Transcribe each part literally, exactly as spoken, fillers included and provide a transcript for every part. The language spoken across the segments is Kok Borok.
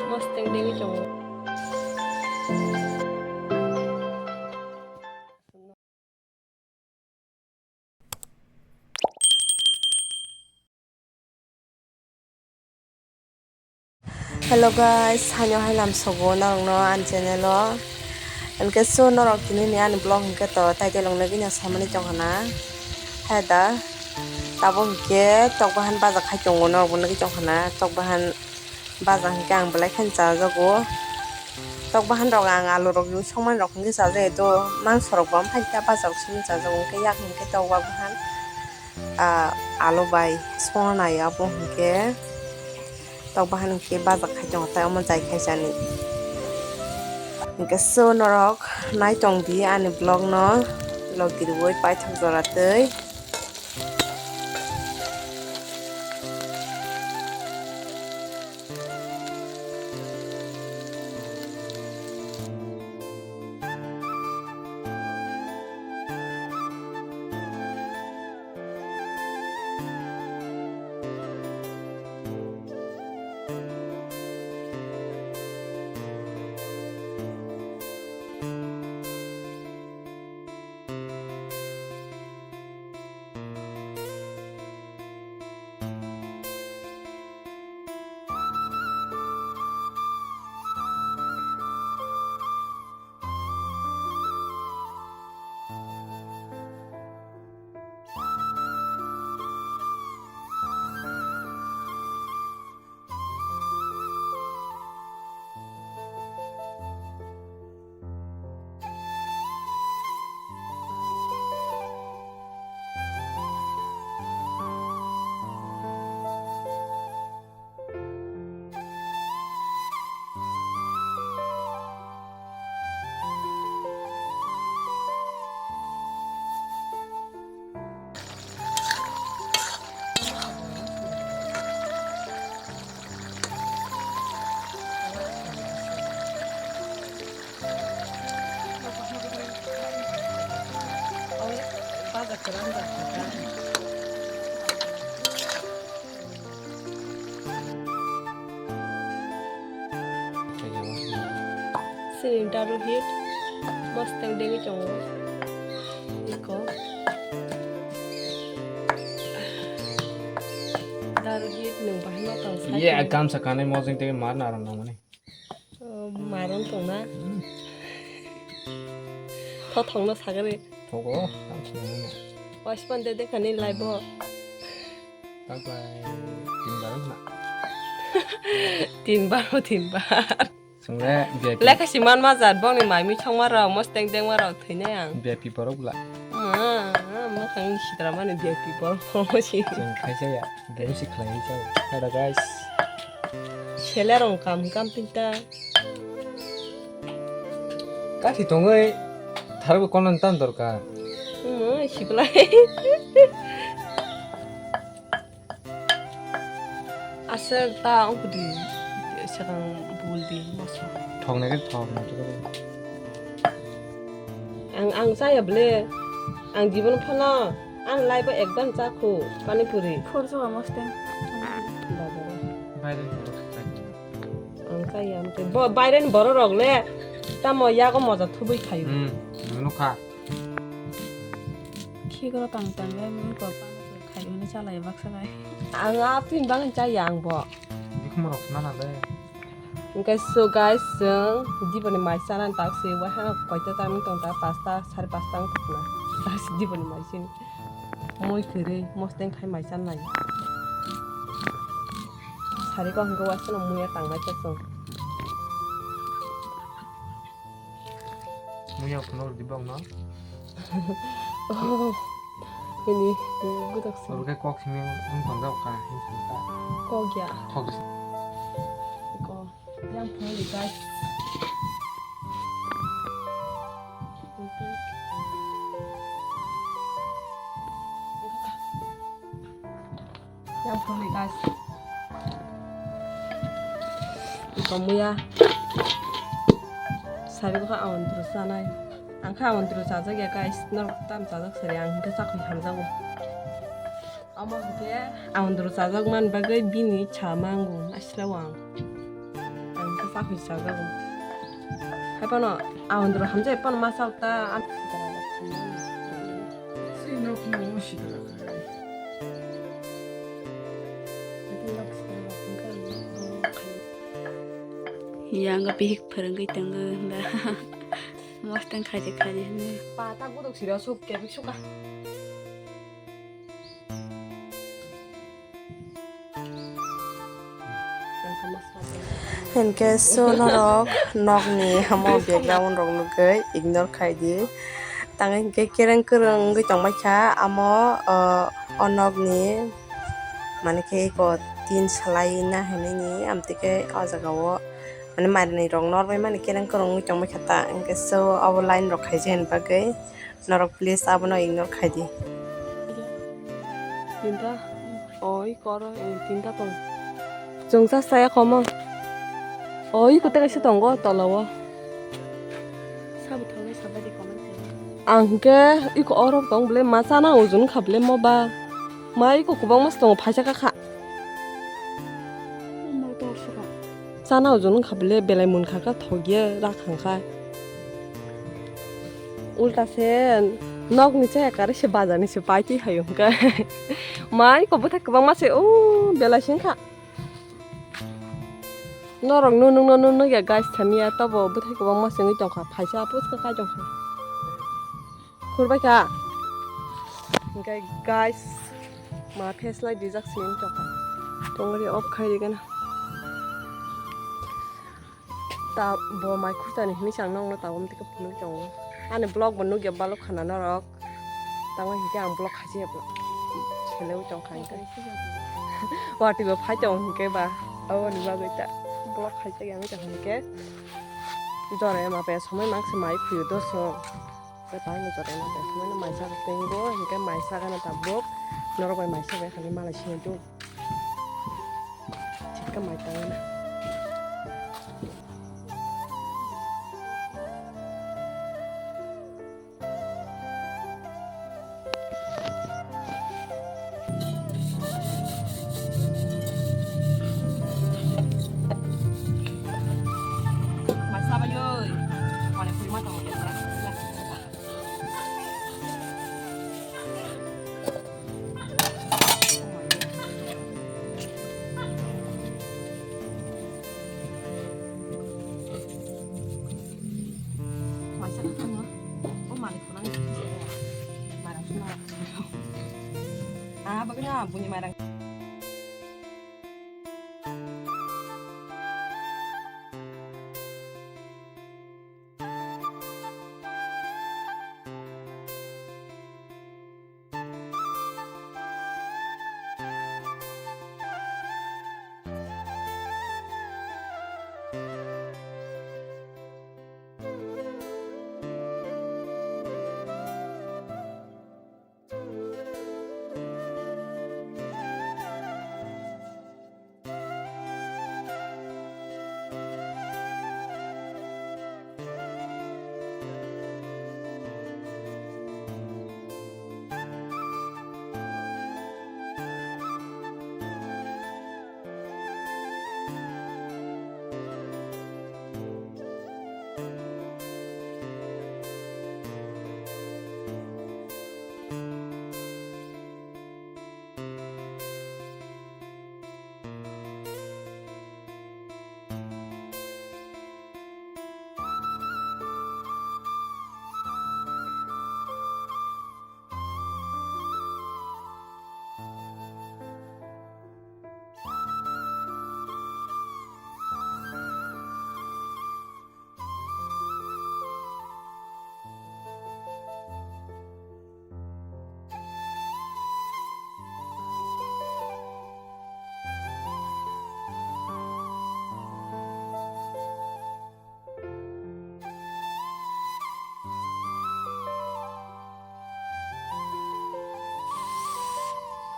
Mosteng degwi tongo. Hello guys, haino hai lam sogo norokno ani channel o. Hinkhe so norok tini ni ani vlog hinkhe to title wng nai bini samani tongkha na. Hai da tabuk hinkhe tok bahan baja khai tongo norok bo nugwi tongkha na tok bahan. Baja hinkhe ang belai kheno chajago. Tok bahan rok ang alu rok songmani rok hinkhe chajago, to mangso rok bo phai khe baja rok songwi chajago, hinkhe yak hinkhe tok bahan, ah, alu bai songna nai abo hinkhe tok bahan hinkhe baja khai tongo, tai omo jai khai chani. Hinkhe so norok nai tong di ani vlog no, log diriwi paithak jora twi. Sini daru hit mosteng dengwi tongo. Iko daru hit nung bahai ma tong sa. Ye, tong. Gamsa kanai mojeng tege mar na ron nangmani. Oh, mairum tongna. Hmm. Thothongno sagari. Thogo, tamo swnamano. Oispan de dekhani laibo. Bye bye. Tinbar wngna. Tinbar o tinbar. Swngle V I P. Lekha siman ma jat bongni maimi chongma rok, mosteng dengma rok thwinai ang. V I P borok bla. Ah, ah, mwkhang sidra mani V I P borok si. Chwng khaisa ya. Bini si khlaiwi chao. Tada guys. Seler rong kam kam pinta. Kathi tongwi tharwi kono tan dorkar. Hmm, siklai. Aswk ta ongkudi sekang bul di moso. Thok nai thok nai. Ang, ang chaya ble. Ang jibon phano ang laibo ekbar chakhu pani puri. Khorso amo ste. Bazaro. Baire ni borok se chakhu. Ang chaya amte. Bo, baire ni borok rok le tamo yago moja thubui khayo. Hmm, nukha. Khigoro tang tang le mui ko pani puri khayo ni chalai baksa lai. Ang a pin bang chaya ang bo. Dikhum rok sana le. Hingke so guys, chwng diboni mai chana tak se wahano koita ta wng tong ta, pasta, sare pasta wng tong na. Tak se diboni mai chini. Moi kwrwi, mosteng khai mai chan lai. Sari ko hingke wasano muya tang mai cha chwng. Muya phunuk di bok no. Oh. Ini, ini budak sini. Obo khe kok simi wng tong jak ka, hin sini ta. Kok ya. Kok sini. Kok. Yang phone di guys. Yang phone di guys. Kamuya. Sabi ko awan terus sanai. Ang kha awan terus sajak ya guys. Nor tam sajak sari ang hingke sakni hamjago. Omo hwnkhe ang doro chajak man bagwi bini cha mango naisla o ang. Ta khui chaga bo. Hai pano, a hondro hamjai pano ma chao ta. Yang pihik pharangwi tongo hwnba. Mostang khaji khaji hwnwi. Pa ta guduk sira sup kebik suka. Hinkhe so norok nokni amo background rok nugwi ignore khai di. Tang hinkhe kereng kereng wngwi tongbaikha amo, o, o nokni, mane khe eko tin salai na hinwi ni amtwi khe o jaga o mane mairani rok norbai mani kereng kereng wngwi tongbaikha ta, hinkhe so obo line rok khaijani bagwi. Norok please abono ignore khai di. Tinta? Oi, koro, eh, tinta tong. Chwng cha saya komo. Oi, kote kaisa tongo tolao. Sabo thangwi sabai di kono. Ang ke iko oro tong bole ma chana ujun kha bole mo ba. Ma iko kubang mas tongo phaisa ka kha. Chana ujun wngkha bele belai munkha kha thokya rakhang kha. Ulta se nokni chaya kare se bazar ni se pai twi hai wngkha. Mai ko bwthai kwbangma se o belai se wngkha. Norok nunung no nunung ya guys thani ya tobo bwthai kwbangma se wngwi tongkha phaisa puska kai tongkha. Khurbai kha. Hingke guys, ma face lai dijak sini chokha. Tongri off khai rigana. Ta bo mai khurtani hini chang nong no tabom tike phunuk tongo. Ani vlog bo nugya balok khana norok. Tamo hingke ang vlog khachi ya vlog. Selewi tongkha hingke. Wati bo phai tong hingke ba. Abo ni bagwi ta vlog khachi ya hingke. Jora ma pe somoi mangsi mai phuyo doso. Tei tang ni joto no tei thumui no maisa bo tenggo, hinkhe maisa gana tabuk norok bai maisa bai khani malai sini duk. Thikhe mai tang na. Ah, bagwi na buini mairang.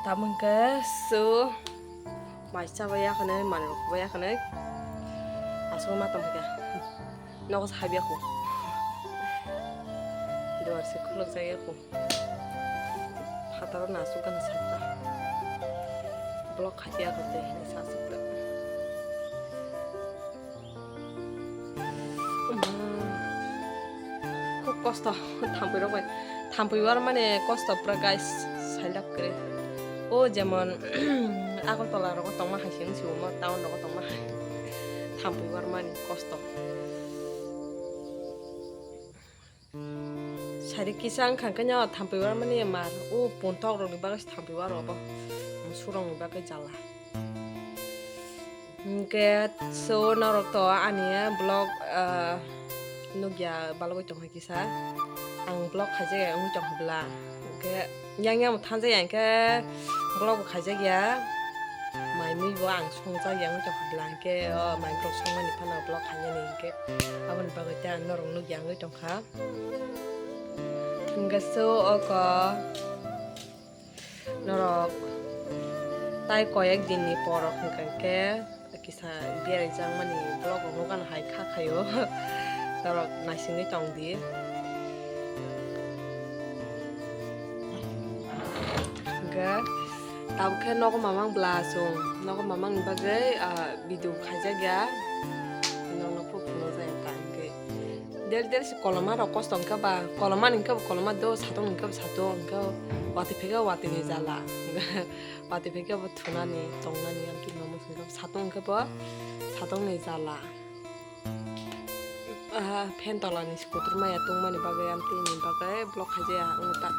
Tamo hwnkhe su mai chabai ya khwnwi, manwi rok bai ya khwnwi. Aswk ma tong khe nogo se habya khu. Duar se khuluk jak ya khu. Phataro na aswk gana sakha. Block khati ya khate hinwi sa aswk ta. Kosto thampui rok bai. Thampui war mani kosto pura guys, sailak kwrwi. O jemon Agartala rogo tongma hai se wngsi omo town rogo tongma hai. Thampui war mani kosto. Sari kisa wngkha khe no thampui war mani mar. O puntok rokni bagwi se thampui war obo. Surokni bagwi jala. Hingke so norok to ani vlog, ah, nukya balogoi tongkha kisa. Ang vlog khaijak ya wngwi tongkha bla. Hingke yang yang thanjak ya hingke vlog bo khaijak ya. Mai mui bo ang songjak ya wngwi tongkha bla. Hingke o mai borok songmani phano vlog khainani hingke aboni bagwi te ang norok nukya wngwi tongkha. Hingke so oko. Norok tai koyek dinni por rok hwnkha khe kisa berai jakmani vlog rok nukha hai kha khaio. Norok naisingwi tong di. Hwnkhe tabuk khe nogo mamang bla chwng nogo mamang ni bagwi, ah, video khaijak ya. Nokno phuru phunukjak ya ta hwnkhe. Del del se koloma rok kosto hwnkhe ba, koloma ni hwnkhe bo koloma do, satung ni hwnkhe bo satung, hwnkhe watwi phege watwi ni jala. Watwi phege bo thunani, tongnani, amtwi mamo hwnkhe bo satung hwnkhe bo satung ni jala. Aha, fan tola ni se kuturma ya tungmani bagwi, amtwi ni bagwi vlog khaijaya wng ta.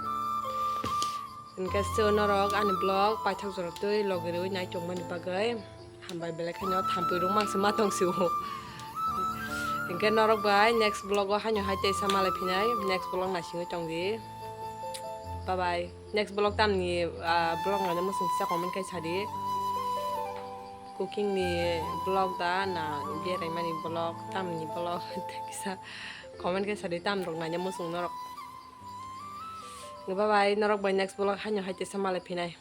Hwnkhe se norok ani vlog paithak jora twi logi rwi nai tongmani bagwi. Hambai belai kheno thampui rok mangse ma tong si o. Hingke norok bai next vlog o haino hai teisa malai phinai, next vlog naisingwi tong di. Bye bye. Next vlog tamni, ah, vlog naina muchung kisa comment kai sadi. Cooking ni vlog da na berai mani vlog tamni vlog kisa comment kai sadi tam rok naina muchung norok. Bye bye, norok bai next vlog haino hai teisa malai phinai.